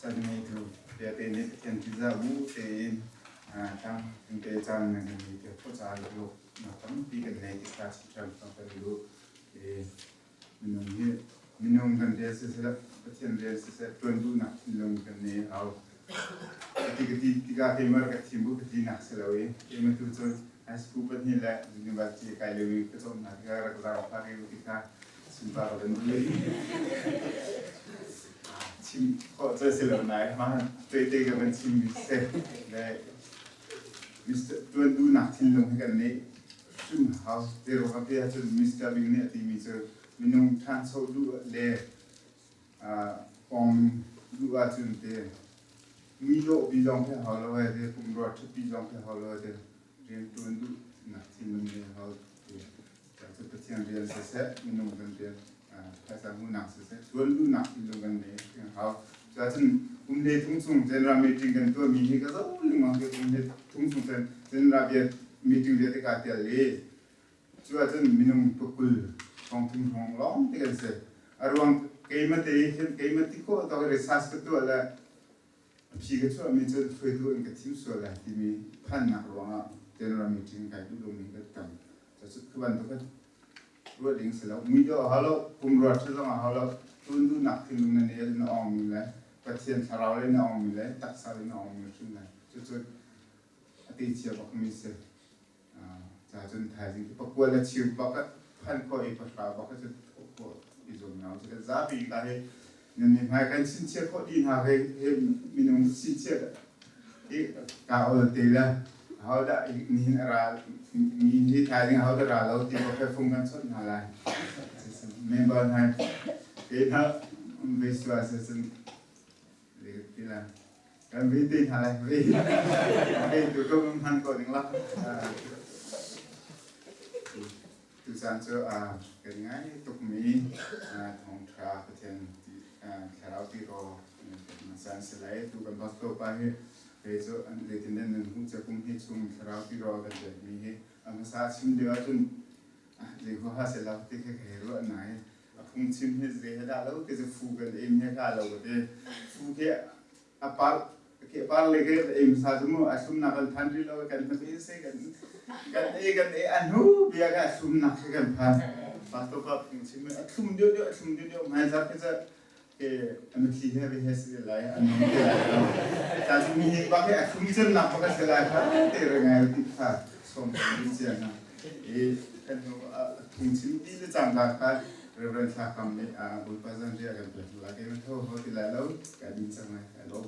Chan ngeitu vialte nih Pathian ṭihzah bu tein tlang te caan nan kan ngei tiah khuaca nak tampi kan nei ti kha chimhram kan duh. Minung hi minung kan rian siseh, Pathian rian siseh, ṭuan duhnak thinlung kan nei a hau. Ka ti tikah keimah ka thim bu ka tinak si lo i keimah tu cu high school pahnih le university kai lio i ka cawnnak tikah rak zaangfah rih u ti kha sunpar ka van duh. Chim khawh cu si lo nain mah tuaite ka van chimmi si. Le Mr. Ṭuan duhnak thinlung hi kan neih hrim hau. Zeiruang ah ti ahcun Mr. Bing nih a timi cu minung ṭhancho duh le pawng duh ahcun te mui dawh pi zong khi hau lo ai te pumrua ṭhapi zong khi hau lo ai te rian ṭuan duhnak thinlung hi hau ti. Cu Pathian rian siseh, minung kan rian phaisa hmuhnak siseh, ṭuan duhnak thinlung kan nei hau. Cuahcun kum hlei thum chung general meeting kan tuahmi hi ka zoh lengmang hi kum hlei thum chung general meeting vialte kaa tel i cu ahcun minung pakul thong thum hrawng lawng te kan si. A ruang keimah te hin keimah ti khawh tawk research ka tuah le a phi ka chuahmi cu hruaitu an ka thim sual lai timi phannak ruangah general meeting kai duh lomi ka tam. Cucu khi bantuk ruah ding si lo. Mui dawh a hau lo, pumrua ṭha zong a hau lo. Tun duhnak thinlung na nei na ongmi le Pathian thlarau le na ongmi le taksa le na ongmi hrim lai. Cucu a te chia bakmi si. Ca cun thaizing cu pakua le cheu bak ah phan khawh i pahra bak ah cu thawh khawh i zuam hna usih. Kan zapi ka hi nan mi hmai kan chinchiah khawh dih hna he he minung chinchiah i ka ol te le ahodah nihin a ra mi hi thaizing ahodah ra lo ti ko fung kan chawnh hna lai. Member hna ke hna ve sual se cun ti la kan ve te hna lai ve ve tu ko hman ko ding la. Tucaan cu kan ngai tukmi thawngṭha Pathian thlarau tirawl caan si lai. Tu kan pastor pa hi kei cu zeitin nan hmuh cia kum hi chung thlarau tirawl kan pekmi hi a hmasa chim lio ahcun zei huaha si lo ti khi ka hei ruah nain a phungchim hi zei he dah lo ti cu fu kan em he ka lo ka ti. Fu khi a par ke par le ke em sa cu mu a sumnak kan phan rih lo kan hnabe se kan kan e kan e a hnu bia ka sumnak khi kan phan pastor pa phung chim a thlum deuh deuh a thlum deuh deuh hmai zar khi ca ke a mitthli he ve he si lai a nung te lai lo ta cu mi hi ba ke a thlum cem nak pa ka se lai kha te re ngai ti kha som ni cia na e kan hnu a phung chim ti le cang ka kha Reverend Thla Kam nih Bawipa zan ria kan pek la ke tho ho ti lai lo ka din cang lai ka lo.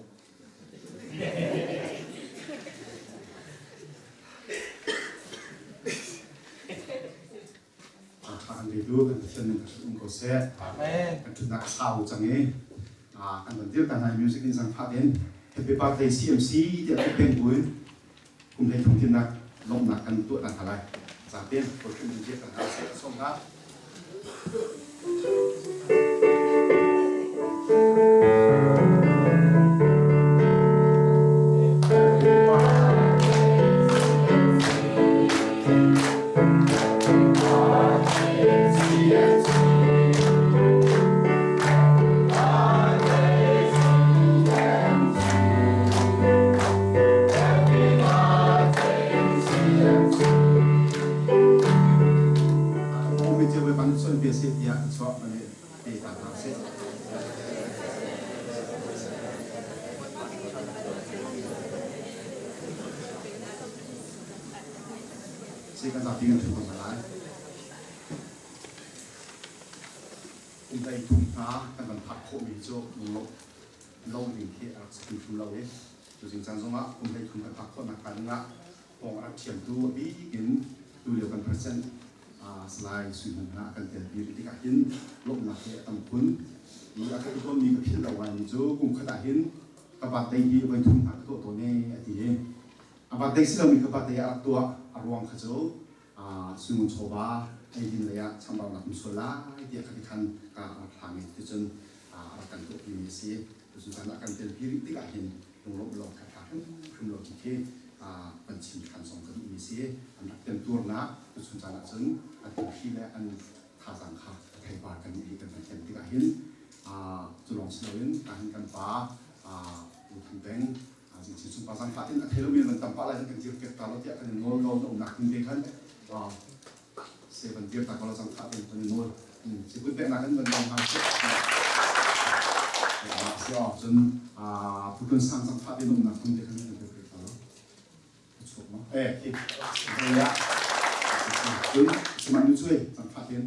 Kan ritu kan Pathian min um ko seh. Amen. Kan ṭhutnak a sau cang i kan van dir ta hna music in zang phah in Happy Birthday CMC tiah kan peng buin kum hlei thum tinnak lawmhnak kan tuah ta hna lai. Zaten worship in ta hna seh som hna. Kan zapi kan thu ko hna lai. Kum hlei thum hna kan van phak khawhmi cu lo ding khi a rak si hrimhrim lo i tuzing caan zongah kum hlei thum kan phak khawhnak hnga dingah pawng a rak thiamtu a bik in tulio kan president Salai Sui Hmung hna a kan telpi rih tikah hin lawmhnak hi a tam khun. I a ka tuanmi ka philh lo ngaimi cu kum khat ah hin ka birthday hi voi thum hna ka tuah tawn e a ti i a birthday si lomi ka birthday ah a rak tuah a ruang kha cu Suingun chawva eidin lei ah chambaunak um sual lai tiah kha ti khan ka rak hlang i ticun a rak kan tuahpimi a si. Tucun caan ah kan telpi rih tikah hin lunglawmh lo kha tha hrimhrim lo ti khi kan chim ṭhan zong ka duhmi si. An rak temtuarnak tuchun caan ah cun an thilhri le an thazaang kha a theipar kan nih kan van thiam tikah hin cu lawng si loin hin kan pa peng. Jingchin sungpa zangfah in a thei lomi nan tam pah lai kan dir piak ta lo tiah kan in nawl ko na umnak hmun te khan se van dir ta ko lo zangfah in kan in nawl. Si kun peknak in van dong hna sih. Si awk cun putun sang zangfah in umnak hmun te khan kan dir piak ta lo. Chuak ma? Eh, khi. Ya. Cun sumai nu chui zangfah in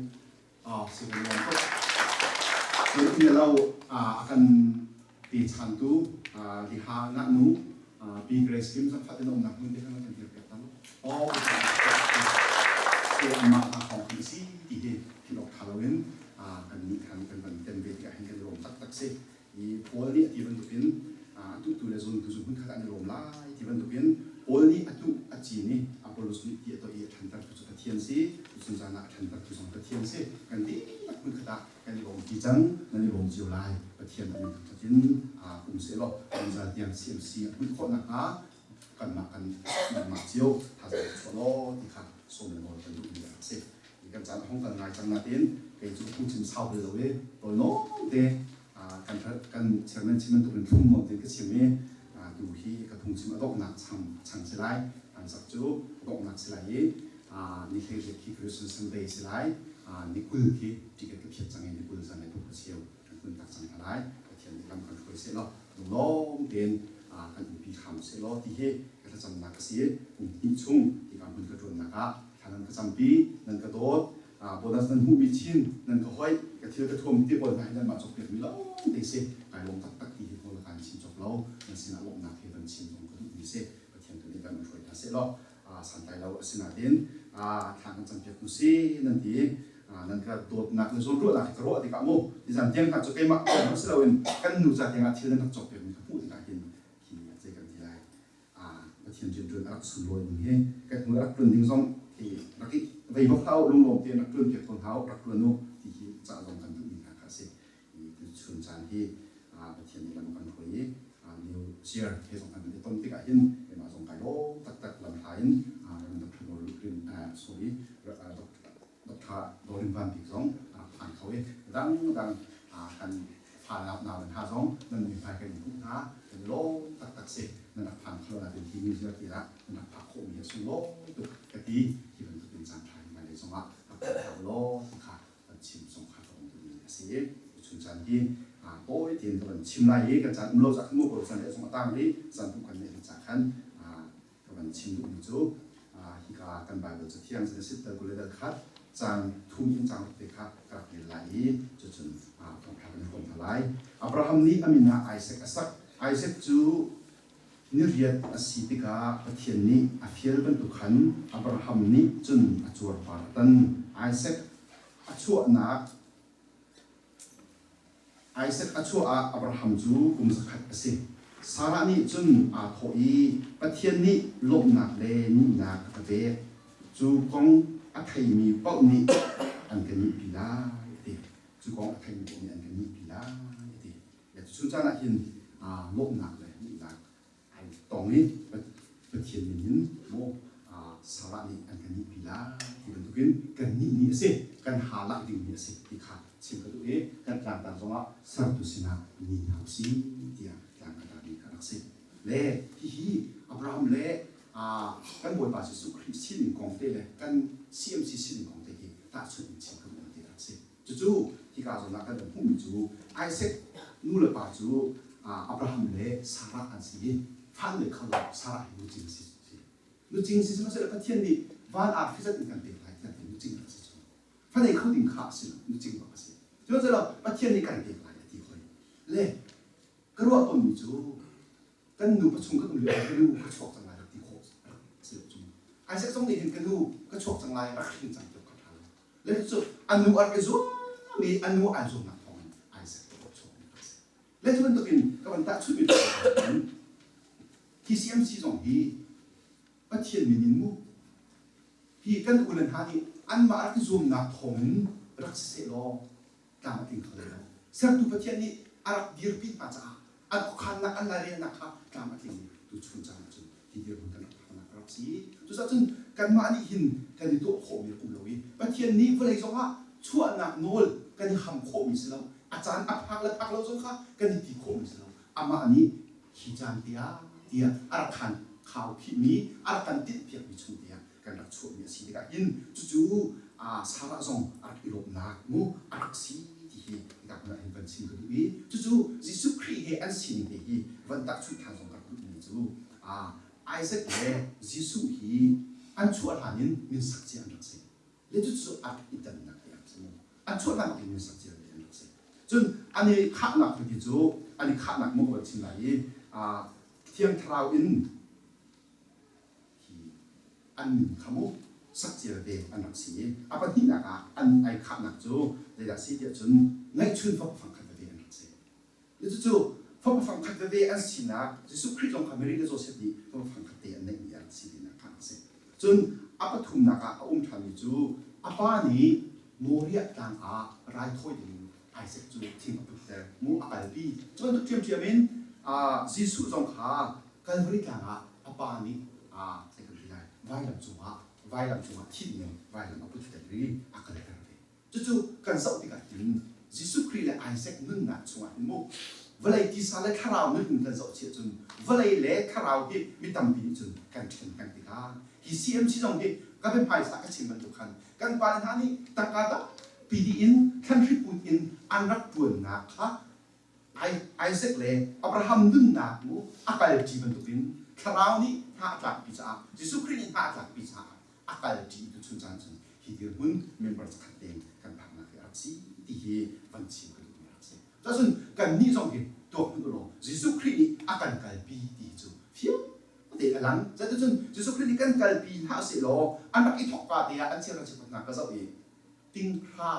si kan lawm tuk. Cun in lo a kan pechantu liha ngaknu Pi Grace Kim zangfah in umnak hmun te khan kan dir piak ta lo. Oh, so amah hna thawng kan si ti hi thil awk tha loin kan nih khan kan van tem ve tikah hin kan i lawm taktak si. I Paul nih a ti bantukin a tuhtu le zuntu cu hmunkhat ah an i lawm lai ti bantukin Paul nih a tuh a cin i Apollos nih ti a toih i a ṭhantertu cu Pathian si, tuchun zan ah a ṭhantertu zong Pathian si. Kan dihlak hmunkhat ah kan i lawm ti cang, nan i lawm cio lai. Pathian a min thangṭhat in um sehlaw zungzal tiang CMC a hmuh khawh nakhnga kanmah kan nangmah cio thazaang chuah law ti kha sawm le nawl kan duhmi a rak si. Kan caan a hong kal ngai cang nain kei cu phungchim sau bal lo i tawlnawn te kan kan chairman chim bantuk in thlum nawn tein ka chim i tu hi ka phungchim a donghnak chang chang si lai. An sak cu a donghnak si lai i ni 18 khi Christian Sunday si lai. Ni 20 khi ticket ka phiat cang i ni 20 zan le phu cheu kan kun tak cang hna lai. Pathian nih lam kan hruai seh law lunglawm tein kan umpi hram seh law ti hi ka thlacamnak a si. Kum hnih chung hika hmun ka ṭuannak ah thla nan ka campi, nan ka dawt, bonus nan hmuhmi chin nan ka hoih, ka thil ka thuam ti pawl hna hi nanmah cawkpiakmi lawng te si. Kai lawm taktak ti hi kawl kan chim cawk lo. Nan sinah lawmhnak he van chim zong ka duhmi si. Pathian tu nih lam in hruai hna seh law santlai lo a si nain thla kan campiak tu si nan ti. Nan ka dawtnak le zawnruahnak hi ka ruah tikah mu nizan tiang hna cu keimah kong si loin kan nu ca tiangah thil nan rak cawkpiakmi ka hmuh tikah hin hi zei kan ti lai. Pathian rianṭuan a rak sunlawi ning hi kan hnu rak ṭuan ding zong hi rak i vei bak hlah u, lunglawm tein rak ṭuan piak ko hna u, rak ṭuan u ti hi ca zong kan duhmi hna kha a si. Tuchun caan hi Pathian nih lam a kan hruai i New Year he zong kan i ton tikah hin keimah zong kai lawm taktak lamhla in Dr. Rin sorry Dr. Dorin Van Bik zong a rak phan kho i dangdang kan fa nau le hna zong nan mui-hmai kan in hmuh hna kan i lawm taktak si. Nan rak phan kho nain hi New Year tiah nan rak phak khawhmi a sunglawi tuk ka ti. Hi bantuk in caan ṭha hi hmailei zongah rak phak hna ulaw ti kha kan chim zong kha ka um duhmi a si. Tuchun caan hi tawi tein ka van chim lai i kan caan um lo cah khan mu ko caan le zong a tang rih caan hmuh kan neih cah khan ka van chim duhmi cu hika kan Bible cathiang Genesis dal 20 le dal khat cang thum in cang ruk te kha ka rak rel lai i cucun thawngṭha kan i hrawm hna lai. Abraham nih a min ah Isaac a sak. Isaac cu ni riat a si tikah Pathian nih a fial bantuk khan Abraham nih cun a cuarpar a tan. Isaac a chuahnak Isaac a chuah ah Abraham cu kum 100 a si. Sarah nih cun aa thawh i, Pathian nih lawmhnak le nihnak a ka pek. Cu kong a theimi paoh nih an ka nihpi lai, a ti. Cu kong a theimi paoh nih an ka nihpi lai, a ti. Cucu caan ah hin lawmhnak le nihnak ai tong i Pathian min in maw Sarah nih an kan nihpi lai ti bantukin kan nih ni a si, kan ha lak dingmi a si ti kha chim ka duh i kan tlangtar zongah sertu sinah ni hna usih tiah tlang ka tarmi kha rak si. Le hihi Abraham le kan Bawipa Jesuh Khrih sining kong te le kan CMC sining kong te hi tahchunh in chim ka duhmi te rak si. Cucu hika zawn ah kan van hmuhmi cu Isaac nu le pa cu Abraham le Sarah an si i fa le kho lo Sarah hi nucing si. Nucing si sihmanhsehlaw Pathian nih van arfi zat in kan pek lai tiah ti nucing rak si cu. Fa nei kho ding kha a si lo, nucing bak a si. Sihmanhsehlaw Pathian nih kan pek lai a ti hoi. Le ka ruah tawnmi cu kan nu pachung kan um lio ah ka nu ka chuak cang lai rak ti khawh rak si lo cu. Isaac zong nih hin ka nu ka chuak cang lai rak hrin cang ti awk kha ṭha lo. Le cu a nu a rak i zuam i a nu ai zuamnak thawng in Isaac a chuakmi a si. Le cu bantukin ka van tahchunhmi hi CMC zong hi Pathian min in mu hi kan u le hna nih anmah rak i zuamnak thawng in rak si seh law tlam a tling kho lai lo. Sertu Pathian nih a rak dirpi hna caah an khuakhannak an lairelnak kha tlam a tling tu chun caan ahcun hi dirhmun kan rak phaknak a rak si. Cucaah cun kanmah nih hin kan i tuah khawhmi rak um lo i Pathian nih vawlei zongah chuahnak nawl kan i ham khawhmi si lo. A caan a phak le phak lo zong kha kan i ti khawhmi si lo. Amah nih Hi caan tiah tiah a rak khan khau khihmi a rak kan tinhpiakmi chung tiah kan rak chuahmi a si tikah hin cucu Sarah zong a rak i lawmhnak mu a rak si ti hi hika hmun ah hin van chim ka duh i cucu Jesuh Khrih he an sining te hi van tahchunh ṭhan zong ka rak duhmi cu Isaac le Jesuh hi an chuah hlan in min sak cia an rak si. Le cucu a rak i dannak te a rak si mu. An chuah hlan in min sak cia an rak si. Cun an i khahnak ti cu an i khahnak mu ka van chim lai i Thiang Thlarau in hi an min kha mu sak cia ve an rak si i a pahnihnak ah an ai khahnak cu zeidah si tiah cun ngeihchun fapa fangkhat veve an rak si. Cucu fapa fangkhat veve an sinak Jesuh Khrih zong kha Mary le Joseph nih fapa fangkhat te an neihmi a rak si tinak kha a si. Cun a pathumnak ah a um ṭhanmi cu a pa nih Moriah tlang ah raithawi dingin Isaac cu thing a putter mu a kalpi. Cu bantuk ṭhiamṭhiam in Jesuh zong kha Calvary tlang ah a pa nih zei kan ti lai vailam cungah vailam cungah thih dingin vailam a putter i a kalter ve. Cucu kan zoh tikah hin Jesuh Khrih le Isaac nunnak chungah hin mu vawlei tisa le thlarau nun in kan zoh chih ahcun vawlei le thlarau hi mi tampi nih cun kan ṭhen peng tikah hi CMC zong hi ka biahmaisa ka chim bantuk khan kan pale hna nih tangka tampi dih in thlanhri put in an rak ṭuannak kha Isaac le Abraham nunnak mu a kalṭi bantukin thlarau nih hna a tlakpi caah Jesuh Khrih nih hna a tlakpi caah a kalṭi tu chun caan cun hi dirhmun member zakhat deng kan phaknak hi a rak si ti hi van chim ka duhmi a rak si. Cun kannih zong hi tuak hmanh ulaw Jesuh Khrih nih a kan kalpi ti hi cu fiang tein a lang. Cuticun Jesuh Khrih nih kan kalpi hlah sehlaw an rak i thawkka te ah an chiat chiat ka zoh i tinghra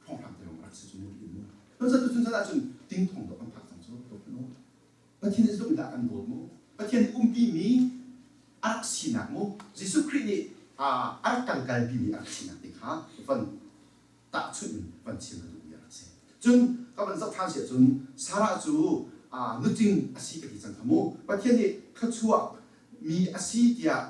thonghram te lawng rak si cu mu in mu. Cun cun ahcun ting thong dawh kan phak cang cu tuak hmanh u. Pathian nih zeitluk in dah a kan dawt mu? Pathian nih umpimi a rak sinak mu Jesuh Khrih nih a rak kan kalpimi a rak sinak te kha van tahchunh in van chim ka duhmi a rak si. Cun ka van zoh ṭhan si ahcun Sarah cu nutling a si ka ti cang kha mu. Pathian nih thluachuak mi a si tiah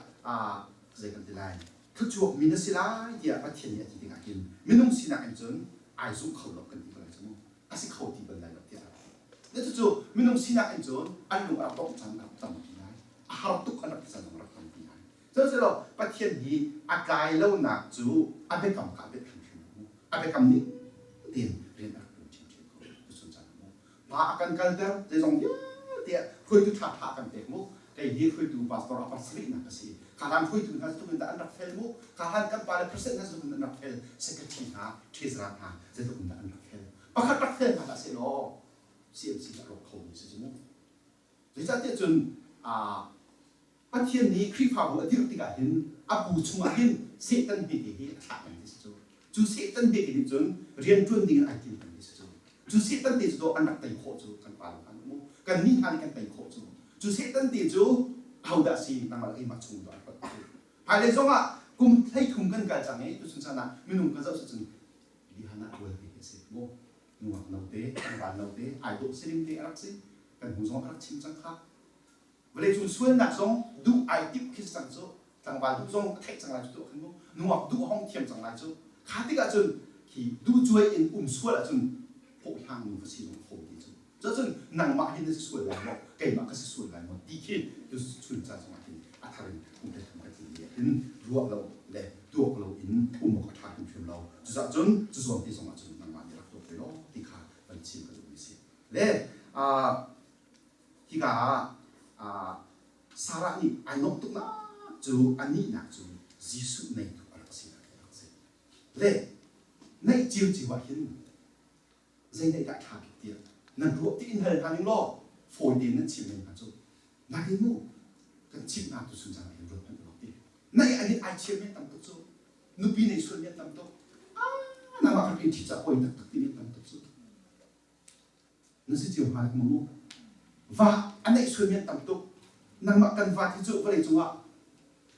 zei kan ti lai thluachuak mi na si lai tiah Pathian nih a ti tikah hin minung sinak in cun ai zumh kho lo kan ti ko lai cu mu. A si kho ti bal lai lo tiah a ti. Cucu minung sinak in cun an lung a rak dongh caan a rak tampi lai. A har tuk an rak ti caan zong a rak tampi lai. Sihmanhsehlaw Pathian hi a tlai lonak cu a biakam kha a bet hrimhrim lo. A biakam ning tein rian a rak ṭuan ṭhiamṭhiam ko. Tuchun caan ah mu. Hma a kan kalter zeizong vialte ah hruaitu ṭhaṭha a kan pek mu. Kei hi hruaitu pastor a pasarihnak ka si. Kha hlan hruaitu hna zeitluk in dah an rak fel mu. Kha hlan kan pale president hna zeitluk in an rak fel. Secretary hna, treasurer hna zeitluk in dah an rak fel. Pakhat rak fel hna hlah sehlaw CMC a rawk kho mi si cu mu. Zeicahtiah cun Pathian nih Khrihfabu a dirh tikah hin a bu chungah hin Satan hmete hi a thlah peng ti si cu. Cu Satan hmete nih cun rian ṭuan ding in ai tim peng ti si cu. Cu Satan te cu dawh an rak tei khawh cu kan pa le hna mu. Kan nih hna nih kan tei khawh cu. Cu Satan te cu ahodah si nangmah le keimah chung dawh an rat cu. Hmailei zongah kum 13 kan kal cang i tuchun caan ah minung kan zoh si cun Lihana rual ti hi a si mu. Nungak note, tlangval note, ai dawh siling te a rak si. Kan hnu zong a rak chim cang kha. Vawleicung sualnak zong duh ai timh khi si cang cu. Tlangval duh zong a theih cang lai cu tuah khan mu. Nungak duh hong thiam cang lai cu. Kha tikah cun khi duh cuai in um sual ahcun hlawhhlang nu va si zong fawi ti cu. Cucun nangmah hi na si sual lai maw, keimah ka si sual lai maw ti khi chun ca zongah hin a thar in kum le thum ka ti mi ah hin ruah lo le tuak lo in um awk a ṭha hrimhrim lo. Cucaah cun cu zawn te zongah cun nangmah nih rak tuak ve law ti kha van chim ka duhmi a si. Le hika ah Sarah nih ai nuamh tuknak cu a nihnak cu Jesuh neitu a rak sinak hi a rak si. Le neih ciocio ah hin zei dah ṭha bik tiah nan ruah ti in hal hna ning law fawi tein nan chim men hna cu nakin mu kan chimh hna tu sun caan hin ruat hmanh ulaw ti nai ahhin ai chir men tam tuk cu nupi nei sual men tam tuk ah nangmah kha ṭi ca poi taktak ti men tam tuk cu na si cio hnga mu va a neih sual men tam tuk nangmah kan va thi cu vawlei cungah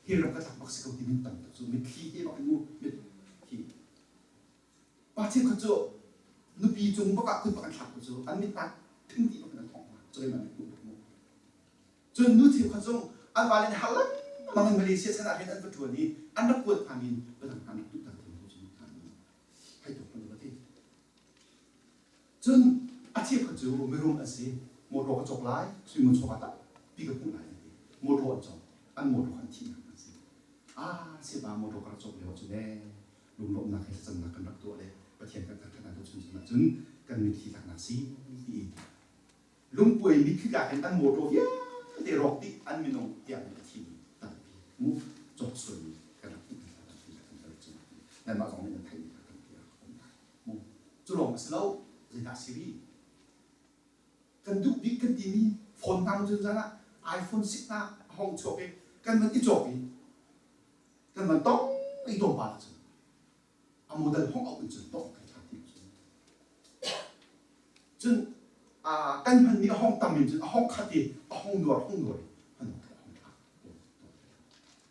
hi ram ka tlak bak si ko ti men tam tuk cu mitthli he bak in mu mit hi Pa cheukhat cu nupi cung bak ah kut bak an thlak cu an mit ah thing dih bak in an thawng hna. Cu keimah nih hmuh bak mu. Cun nu cheukhat zong an vale nih har lengmang in Malaysia chan ah rian an va ṭuan i an rak kuat hna min padang hna rak duh tak theng cu hna hai tuk hmanh va ti. Cun a cheukhat cu mirum an si. Motor ka cawk lai, suingun chawva tampi ka hmuh lai an ti. Motor an cawk. An motor an thihnak an si. Ah, siapa motor ka rak cawk lio ahcun ee, lunglawmhnak he thlacamnak kan rak tuah le Pathian kan thangṭhat hna tu chun ahcun kan mitthli tlaknak si ti lungkuai mitthli tlak in an motor vialte rawk dih an minung tiang in a thimi tampi mu cawk sualmi kan rak hmuh hna tampi kan rak cung nanmah zong nih nan theihmi kha tampi a rak um lai mu cu lawng a si lo zeidah si rih kan duh bik kan timi phone hna cun zan ah iPhone 6 hna a hong chuak i kan van i cawk i kan van tong i tlawmpal ahcun a model hong auh in cun tong kai ṭha ti cun cun kan hmanmi a hong tam in cun a hong khat i a hong nuar hong nuar i hman awk a hong ṭha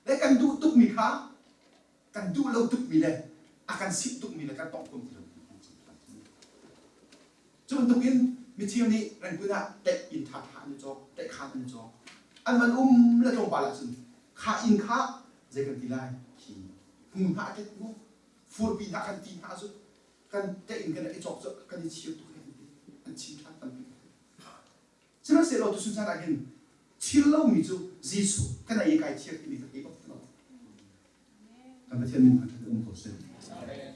le kan duh tukmi kha kan duh lo tukmi le a kan sip tukmi le kan tong khom ti lo. Cu bantukin micheu nih Rangoon ah tlaih inn ṭhaṭha an i cawk, tlaihkhaan an i cawk. An van um le tlawmpal ahcun kha inn kha zei kan ti lai khi hmu hna a ṭet mu, furpi hna kan ti hna cu kan tlaih inn kan i cawk cu kan i chir tuk he an ti. An chim ṭhan tampi. Sihmanhsehlaw tuchun caan ah hin chir lomi cu Jesuh kan ei kai chir timi ka thei bak ti lo. Kan Pathian min thangṭhat um ko seh.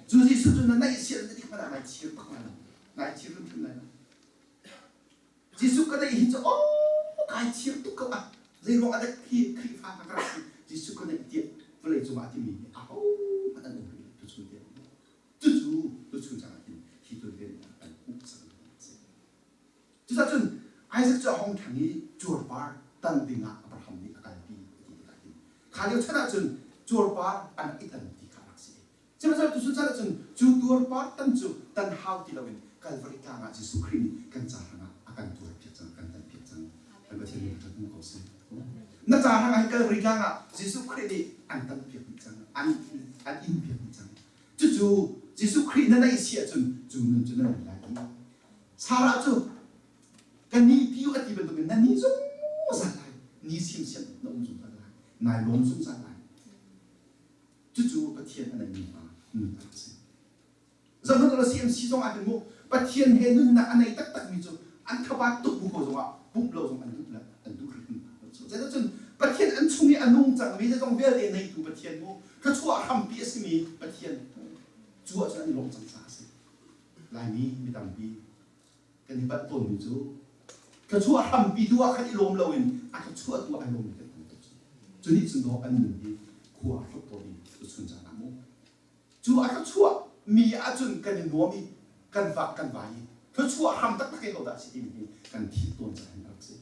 Cu Jesuh cu na naih sian na dik hmanh ah nai chir bak lai lo. Nai chir hrimhrim lai lo. Jesuh ka naih hi cu oh kai chir tuk ko ah zei ruang ah dah hi Khrihfa ka rak si Jesuh ka naih tiah vawlei cungah a timi hi aho hmanh an um rih lo tuchun tiang. Cucu tuchun caan ah hin hi tuanbia nih a kan hmuh sak a si. Cucaah cun Isaac cu a hung ṭhang i cuarpar tan dingah Abraham nih a kalpi a ti tikah hin kha lio chan ahcun cuarpar an rak i tan ti kha a rak si. Sihmanhsehlaw tuchun chan ahcun cu tuarpar tan cu tan hau ti loin Kalvari tlang ah Jesuh Khrih nih kan ca hrangah a kan tuarpiak cang, a kan tanpiak cang. Kan Pathian nih kan hmu ko seh. Na ca hrangah hi Kalvari tlang ah Jesuh Khrih nih an tanpiak dih cang, an an inpiak dih cang. Cucu Jesuh Khrih na neih si ahcun cu nun cu na nei lai i Sarah cu ka ni pi a ti bantukin na ni zungzal lai, ni simsiam na um zungzal lai, nai lawm zungzal lai. Cucu Pathian a neimi hna nun a rak si. Zohhmanh ulaw CMC zong ah hin mu Pathian he nunnak a nei taktakmi cu an thabat tuk bu ko zongah pumh lo zong an duh le an duh hrimhrim hna lo. Zeidah cun Pathian an chung i a nung cangmi zeizong vialte neitu Pathian mu thluachuah hrampi a simi Pathian cu ahcun an i lawm cang caah a si. Laimi mi tampi kan i palh tawnmi cu thluachuah hrampi tu ah khan i lawm loin a thluachuah tu ah ai lawmmi kan tam tuk. Cu nih cun dawh an nun hi khua a hlok tawn i tuchun caan ah mu cu a thluachuah mi ahcun kan i nuam i kan vak kan vai i thluachuah hram taktak hi hodah a si timi hi kan thil tawn caan hin a rak si.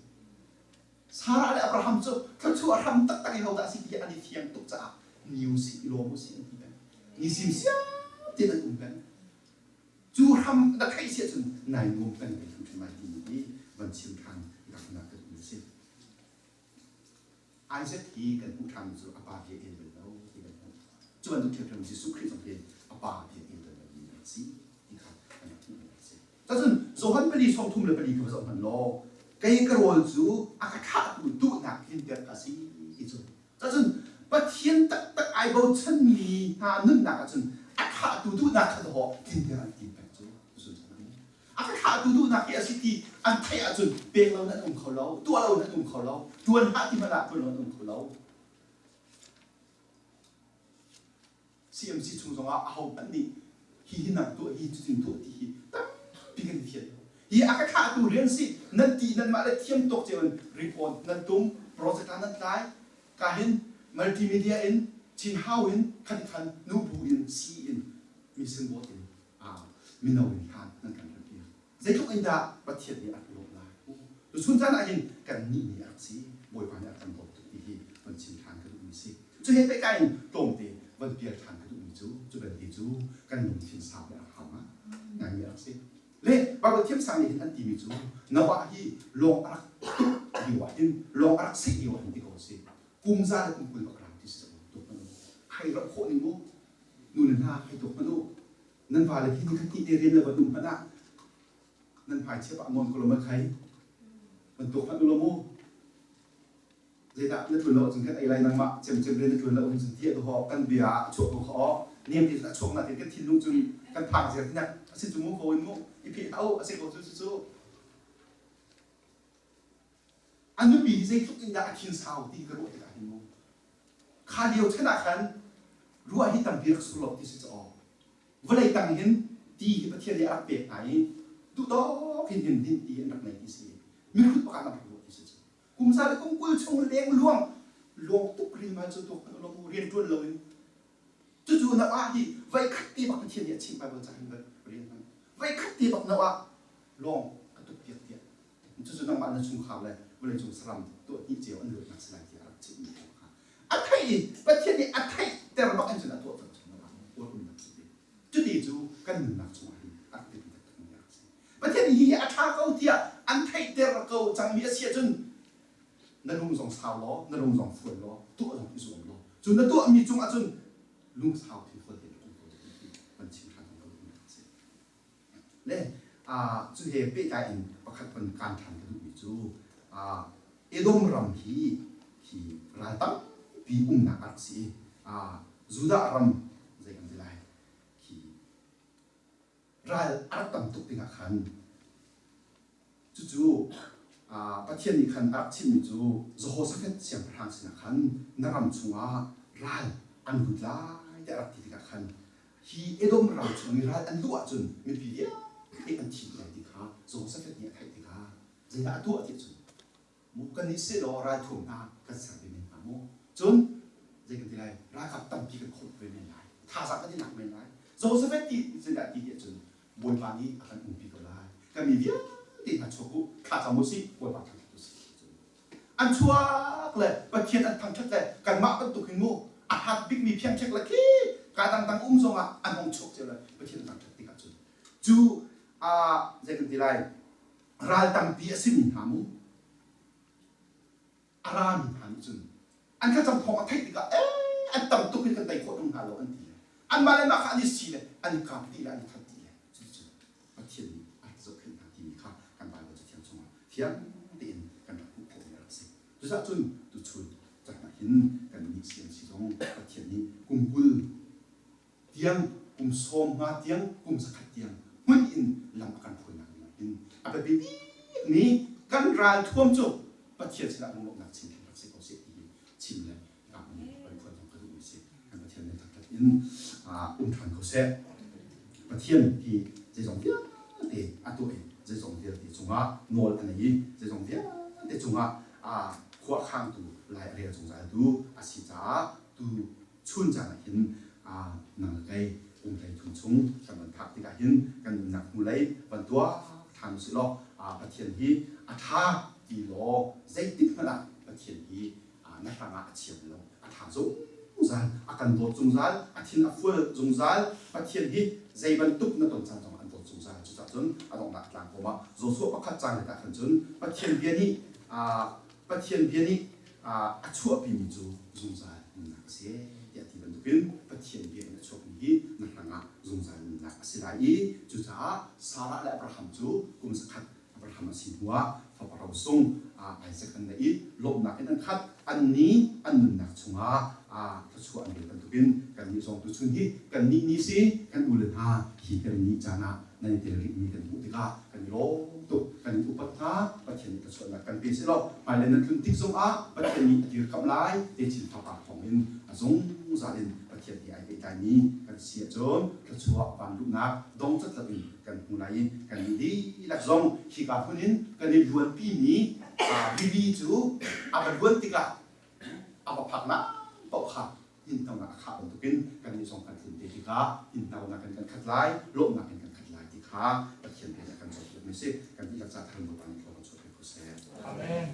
Sarah le Abraham cu thluachuah hram taktak hi hodah a si ti an i fiang tuk caah ni usih i lawm usih an ti peng. Ni simsiam tein an um peng. Cu hram na theih si ahcun nai nuam peng ve hrimhrim lai timi hi van chim ṭhan raknak ka duhmi a si. Isaac hi kan hmuh ṭhanmi cu a pa bia el bal lo ti kan hmuh. Cu bantuk ṭhiamṭhiam Jesuh Khrih zong hi a pa bia el bal lomi a rak si ti kha kan rak hmuhmi a si. Cun Johan pali 34 kha va zoh hmanh law kei ka rawl cu a ka thlahtu duhnak tlinter ka si ti cu. Cun Pathian taktak ai bochanmi hna nunnak ahcun a thlahtu duhnak kha dawh tlinter an tim peng cu. A ka thlahtu duhnak hi a si ti an theih ahcun pek lo nan um kho lo, tuah lo nan um kho lo, tuan hlah ti hmanh ah tuan lo nan um kho lo. CMC chung zongah ahohmanh nih hi hi nang tuah hi cutin tuah ti hi tampi kan fian lo. Hi a ka thlahtu rian si nan ti nanmah le thiam tawk cio in report nan tum project ah nan tlai ka hin multimedia in Chin Hau in khan khan nubu in si in mission board in mino in hlan nan kan rat Zeitluk in dah Pathian nih a kan lawmh lai? Tuchun caan ah hin kan nih nih a rak si, Bawipa nih a kan dawt tuk ti hi van chim ṭhan ka duhmi si. Cu he pehtlai in tlawmte van pial ṭhan ka duhmi cu, cu belte cu kan lungthin sau le a hau ngaimi a rak si. Le Baibal thiamsang nih hin an timi cu Noah hi lawng a rak tuk lio ah hin, lawng a rak seh lio ah hin ti ko a si. Kum za le kum 20 bak a rau ti si cang tuk hmanh u. Hai rak khawh ning mu. Nu le hna hai tuk hmanh u. Nan vale hi nikhat hnih te rian le van um hmanh ah nan hmaichia pah nawn ko lo ma khai van tuak hmanh u lo mu zeidah na ṭuan lo ahcun kan ei lai nangmah cemcem rian na ṭuan lo ahcun tiah dawh kan bia ah a chuak ko kha aw niam te a chuak na tin kan thinlung cun kan phang ziar tinak a si cu mu ko in mu i pheh hlah u a si ko cu cu. A nupi hi zeitluk in dah a thin sau ti ka ruah tikah hin mu kha lio chan ah khan ruah hi tampi rak sur lo ti si cu aw vawlei tang hin ti hi Pathian nih a rak pek hna i duhtawk hin hin din ti an rak nei ti si mihrut pakhat an rak ruah ti si cu kum za le kum 20 chung leng luang luang tuk rilmal cu tuk an lo mu rian ṭuan lo in cucu Noah hi voi khat te bak Pathian nih a chimh Bible ca hin rian hman voi khat te bak Noah lawng ka tuk piak tiah Cucu nangmah na chungkhar le vawleicung saram tuah hnih cio an luatnak si lai tiah a rak chimhmi kong kha a theih i Pathian nih a theihter bak in cun a tuah cang chung ah uar umnak si ti. Cuti cu kan nunnak chungah hin a rak biapi taktakmi a rak si. Pathian nih hihi a ṭha ko tiah an theihter ko cangmi a si ahcun na lung zong sau law, na lung zong fual law, tuah zong i zuam law, cu na tuahmi cungah cun lungsau thinfual tein rak um ko ti kan chim ṭhan ko duhmi a si. Le cu he pehtlai in pakhat von kaan ṭhan ka duhmi cu Edom ram hi hi ral tampi umnak a rak si i Judah ram zei kan ti lai khi ral a rak tam tuk tikah khan Cucu Pathian nih khan a rak chimmi cu Jehoshaphat siangpahrang sinah khan na ram chungah ral an lut lai tiah a rak ti tikah khan hi Edom ram chung i ral an luh ahcun mipi vialte an thi lai ti kha Jehoshaphat nih a theih tikah zeidah a tuah ti ahcun mu kannih sehlaw ralthuam hna kan ser ve men hnga maw? Cun zei kan ti lai ralkap tampi kan khawmh ve men lai thazaang kan i lak men lai. Jehoshaphat ti zeidah ti ti ahcun Bawipa nih a kan umpi ko lai. Kan mi vialte hna chuak u, thla cam u sih, Bawipa thangṭhat u sih. An chuak le Pathian an thangṭhat le kanmah bantuk hin mu a hat bikmi phiangṭhek le khi ka dangdang um zongah an hong chuak cio le Pathian an thangṭhat tikah cun cu zei kan ti lai ral tampi a simi hna mu a rami hna nih cun an thlacam thawng a theih tikah ee an tam tuk in kan tei khawh tung hna lo an ti le anmah le mah kha an i si le an i kap dih le an i that dih le cuticun Pathian nih a rak zohkhenh hna timi kha kan Baibal Cathiang chungah fiang tein kan rak hmuh khawhmi a rak si. Cucaah cun tuchun caan ah hin kan nih CMC zong Pathian nih kum 20 tiang kum 50 tiang kum 100 tiang hmun in lam a kan hruainak ding ah hin a biapi bikmi kan ralthuam cu Pathian sinah lunglawmhnak chim hi rak si ko seh ti hi chim le hika hmun in kan phuan zong ka duhmi si. Kan Pathian nih taktak in um ṭhan ko seh. Pathian hi zeizong vialte a tuah i zeizong vialte cungah nawl a nei i zeizong vialte cungah khua khangtu lai a rel zungzaltu a si caah tu chun caan ah hin nang le kei kum 13 chung kan van phak tikah hin kan nunnak hnulei van tuak ṭhan usih law Pathian hi a ṭha ti law zeitik hmanh ah Pathian hi na hrangah a chia lo a ṭha zungzal a kan dawt zungzal a thin a fual zungzal Pathian hi zei bantuk na ton caan zong an dawt zungzal. Cucaah cun a donghnak tlangkawm ah Joshua pakhat caan le khan cun Pathian bia nih a chuahpimi cu zungzal nunnak a si tiah ti bantukin Pathian bia in a chuakmi hi na hrangah zungzal nunnak a si lai i cucaah Sarah le Abraham cu kum 100 Abraham a si hnuah fapa rosung Isaac an neih i lawmhnak in an khat. An ni an nunnak chungah thluachuah an rel bantukin kannih zong tuchun hi kannih ni si kan u le hna hi kan ni caan ah nan i tel rihmi kan hmuh tikah kan i lawm tuk, kan in upat hna. Pathian nih thluachuahnak kan pe selaw hmailei nan tlun tik zongah Pathian nih a dirkamh lai. Techin fapa thawngin a zungzal in Pathian he ai pehtlaimi kan si ahcun thluachuah vanluhnak dong catlap in kan hmu lai i kan nih dihlak zong hika hmun in kan i luanpimi rili cu a va luan tikah a va phaknak paoh kha innhnonak a khah bantukin kannih zong kan tlun te tikah innhnonak in kan khat lai, lawmhnak in kan khat lai ti kha Pathian bia nih a kan cawnpiakmi a si. Kan dihlak ca thar Bawipa nih thlua kan chuahpiak ko seh. Amen.